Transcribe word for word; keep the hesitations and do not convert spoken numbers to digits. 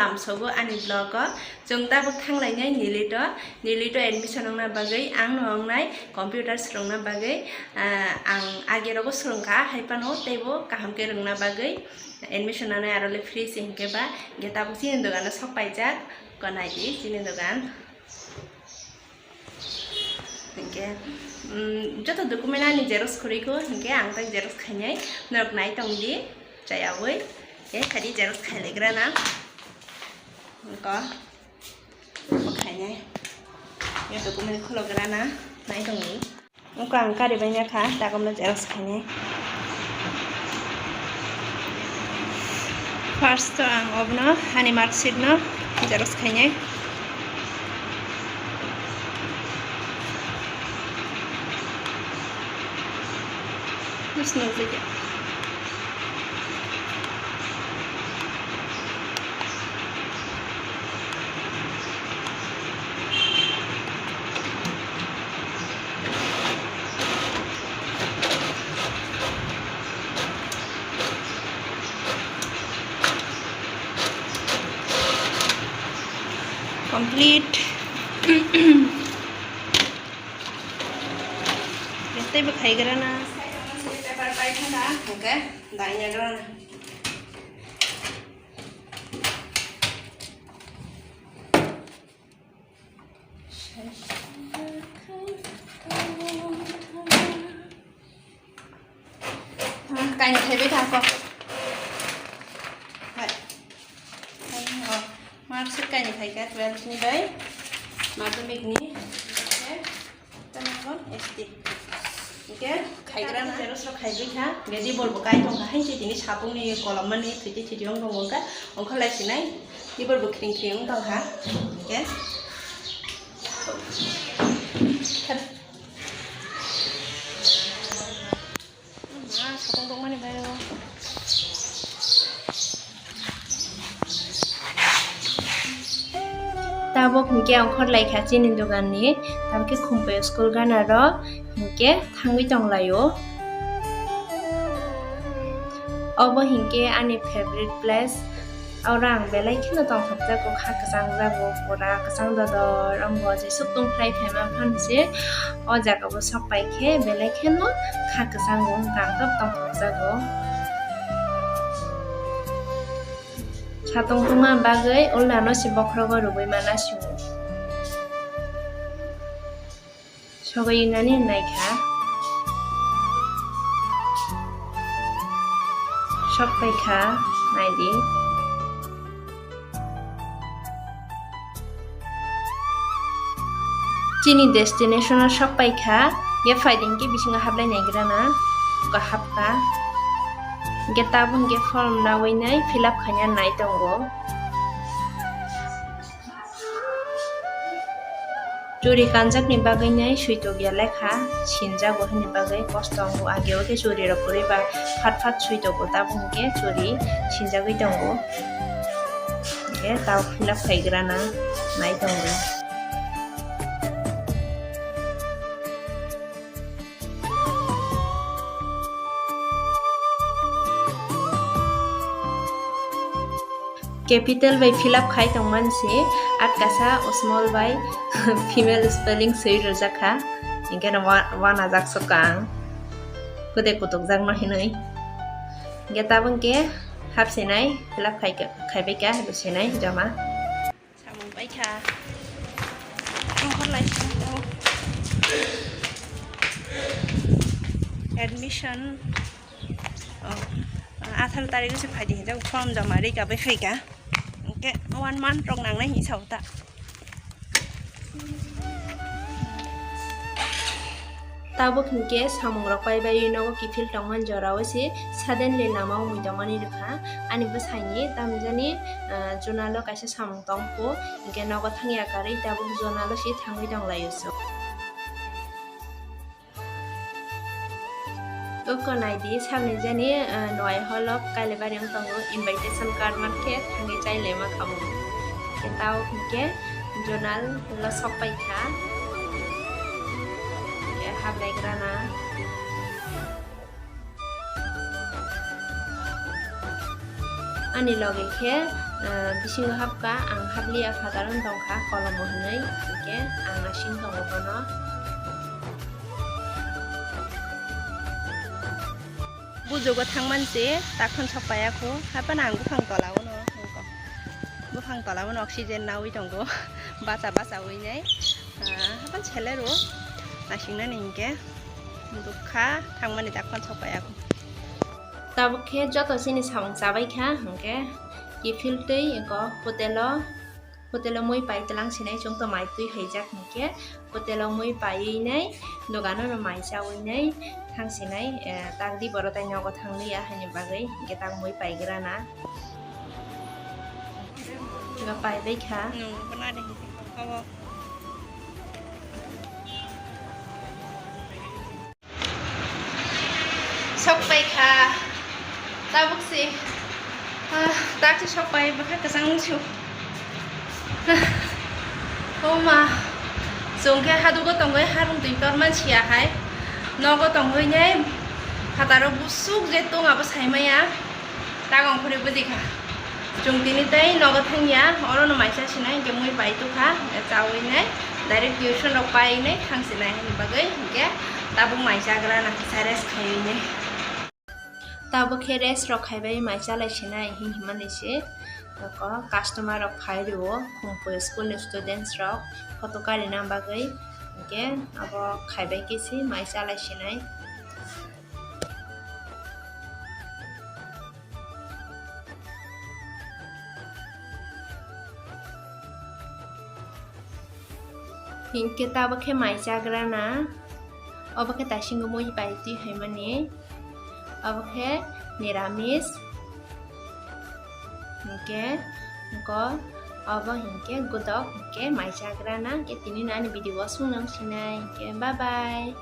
Amsogo ani vlog o. Chwng tabuk thanglainai Nilito. Nilito admission wngna bagwi, ang no wngnai computer swrwngna bagwi. Ah, ang age rogo swrwngkha, hai phano teibo kaham khe rwngna bagwi. Admission nanai aro le free se hinkhe ba, hinkhe tabuk chini dogano sok paijak. Ko naidi chini dogan. Hinkhe, mm, joto document ani xerox khurui kho, hinkhe ang tak xerox khainai, norok nai tong di, chayaui. Khe khadi xerox khailegrana. Ko, ko khainai. Yo document kholokrana, nai tong di. Ko ang kari baina kha, dakomno xerox khainai. First to ang obno ani marksheet no xerox khainai. Bus nukjakya. Complete. Tei bo khaigrana. Paper paithaka, hwnkhe dainagrana. Kaini thaibai thangkho. Hai. Hai, oh. Marksheet kaini phaikha twelve ni bai madhyamik ni. Tamo S T. Hingke khaigrana xerox rok khaibai kha. Hingke dibol bo kai tongkha. Hai se tini sapung ni kolom mani thwiti thwiti wng tongo hingke ongkha lai sinai. Dibol bo khring khring wng tongkha. Hingke. Tabuk hingke ongkhor lai kha chini dogan ni, tabuk khe Khumpui school gana rok hingke thangwi tong lai o. Obo hingke ani favorite place. Oro ang belai kheno tongthokjago, kha kwchangjago, pura kwchang dodor, amo jesuk tongphlai phaima phan se o jaga o sok pai khe belai kheno kha kwchango, tangtok tongthokjago. Satong tongma bagwi ulnano se bokhrogo rwgwi mana sio. Sogwi nani naikha. Sok paikha, naidi. Chini destination o sok paikha, ye phaidi hingke bisingo hablai naigrana, ko hapkha. Hingke tabuk hingke form nawi nai fill up khaina nai tongo. Churi kanjakni bagwi nai switok ya lekha sinjago hwnwi bagwi kosto wngo, ageo khe churi rok kwrwi ba phat phat switok o, tabuk hwnkhe churi sinjagwi tongo, hwnkhe tabuk fill up khaigrana nai tongo. Capital bai fill up khai tongmani se, atkasa small bai female spelling swi rwjak kha, hinkhe no wa-, wanajak sukha ang, kwdek kutukjak no hinwi. Hinkhe tabuk khe hapsinai fill up khai, khaibai kha, hapsinai joma. Samung paikha. Tongkhor lai sing tong. Admission. Oh, atharo tarikh se phaidi hinjak form joma rika bai phaikha. Hingke one month rok nangnai hinwi sao ta. Tabuk hinkhe samung rok paibai nogo kiphil tongmani jorao se suddenly lama wngwi tongmani rwkha. Ani bwsani tamjani, ah, journal o kaisa samung tongkho, hinkhe nogo thangya karwi tabuk journal o se thangwi tonglaio chwng. Oko naidi sabni jani, ah, Noai Hall o Kailabari wng tongo, invitation card mankhe thangwi chailaima khamu. Khe tabuk hinkhe journal o sok paikha. Khe hablaigrana. Ani loge khe Ah, bisingo hapkha, ang hapliya, phataro tongkha, kolomo hwnwi, hinkhe ang asing tongo bono. Bujugo thangmani se takhon sok paiya kho, haphano ang buphang tola-o no thangkha. Buphang tola-o no oxygen naui tongo, bacha bacha ui nai. Ah, haphano sele rw, nasingnani hinkhe dukha thangmani takhon sok paiya kho. Tabuk khe joto chini samung chabai kha, hinkhe kiphil twi eko hotel-o, hotel-o mui pai tlang sinai, chwng to mai twi haijak hinkhe hotel-o mui paiwi nai, dogano no mai chawi nai thang sinai, eh, tak di boro tai nogo thang liya haini bagwi, hinkhe tak mui paigra na. Eba pai bai kha. Sok pai kha. Tabuk se. Ah, tak se sok pai, bwkha kwchang wngsu. Ah, o ma. Chwng khe hadugo tongwi harung twi torman siya hai. Nogo tongwi nai phataro busuk je tong abo sai maya. Tagong khuri buji kha. Chwng tini tei nogo thangya, oro no maisa sinai, hinkhe mui pai tukha, chawi nai, direct tuition rok pai nai thang sinai, hini bagwi hinkhe tabuk mai chagra na kisa rest khaiwi nai. Tabuk khe rest rok khaibai mai chalai sinai, hin himani se, oko customer rok phai rwo, Khumphwi school ni students rok photo karina bagwi, hinkhe abo khaibai khe se mai chalai sinai. Hinkhe tabuk khe mai chagra na, obo khe taisingo mui bai twi haimani, obo khe niramis, hinkhe oko obo hinkhe godok hinkhe mai chagra na, hinkhe tini no ani video o sung nang sinai, hinkhe bye bye.